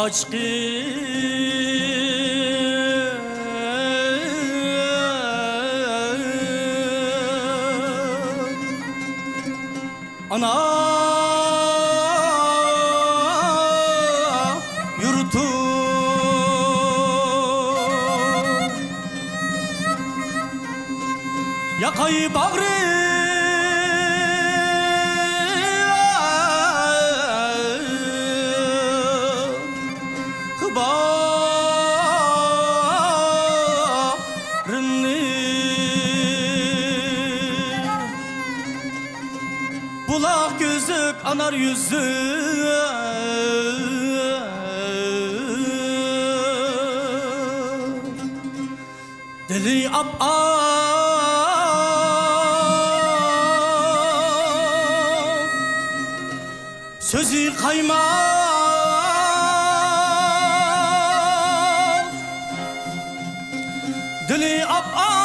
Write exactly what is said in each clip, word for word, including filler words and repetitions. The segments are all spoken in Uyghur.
ئاچقىن ئانا يۇرتۇم. ياقاي باغرىم، باغرىمنى. بۇلاق كۆزلۈك ئانار يۈزلۈك. دىلى ئاپئاق، سۆزى قايماق، دىلى ئاپئاق،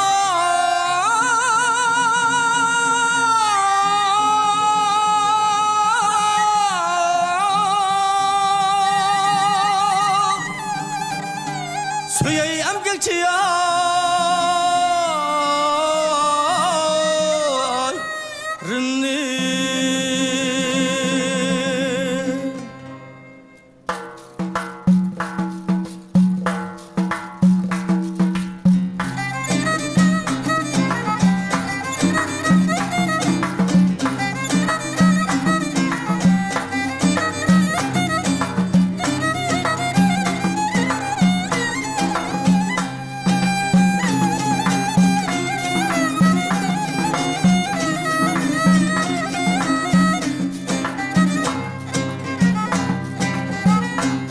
سۆيەي ئەمگەكچى يارىمنى.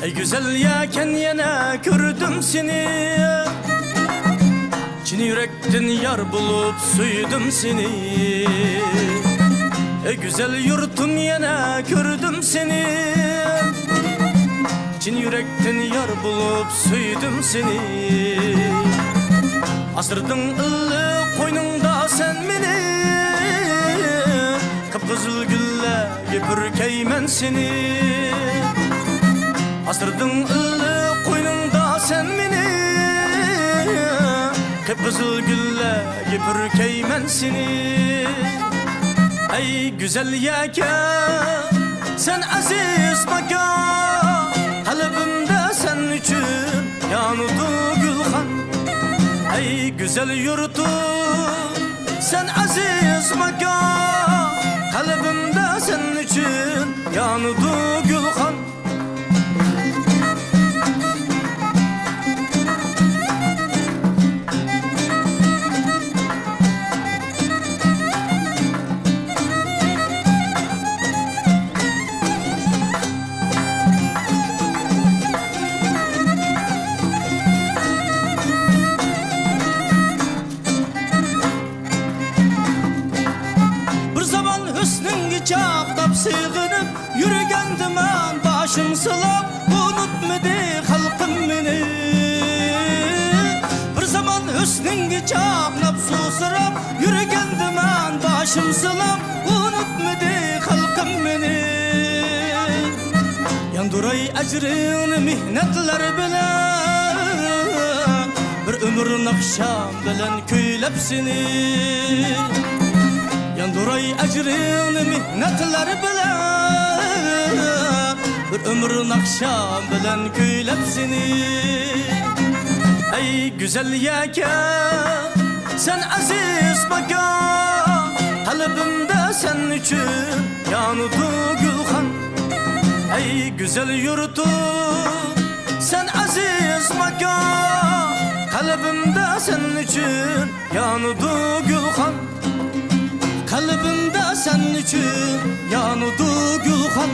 ئەي گۈزەل يەكەن، يەنە كۆردۈم سېنى، چىن يۈرەكتىن يار بولۇپ سۆيدۈم سېنى. ئەي گۈزەل يۇرتۇم، يەنە كۆردۈم سېنى، چىن يۈرەكتىن يار بولۇپ سۆيدۈم سېنى. ئاسرىدىڭ ئىللىق قوينۇڭدا سەن مېنى، قىپقىزىل گۈللەرگە پۈركەيمەن سېنى. ئاسرىدىڭ ئىللىق قوينۇڭدا سەن مېنى، قىپقىزىل گۈللەرگە پۈركەيمەن سېنى. ئەي گۈزەل يەكەن، سەن ئەزىز ماكان، قەلبىمدە سەن ئۈچۈن يانىدۇ گۈلخان. ئەي گۈزەل يۇرتۇم، سەن ئەزىز ماكان، قەلبىمدە سەن ئۈچۈن يانىدۇ گۈلخان. بىر زامان ھۆسنۈڭگە چاقناپ سېغىنىپ يۈرگەندىمەن باشىم سىلاپ، ئۇنتۇمىدى خەلقىم مېنى. بىر زامان ھۆسنۈڭگە چاقناپ سۇسىراپ يۈرگەندىمەن باشىم سىلاپ، ئۇنتۇمىدى خەلقىم مېنى. ياندۇراي ئەجرىڭنى مېھنەتلەر بىلەن، بىر ئۆمۈر ناخشام بىلەن كۈيلەپ سېنى. ياندۇراي ئەجرىڭنى مېھنەتلەر بىلەن، بىر ئۆمۈر ناخشام بىلەن كۈيلەپ سېنى. ئەي گۈزەل يەكەن، سەن ئەزىز ماكان، قەلبىمدە سەن ئۈچۈن يانىدۇ گۈلخان. ئەي گۈزەل يۇرتۇم، سەن ئەزىز ماكان، قەلبىمدە سەن ئۈچۈن يانىدۇ گۈلخان. قەلبىمدە سەن ئۈچۈن يانىدۇ گۈلخان.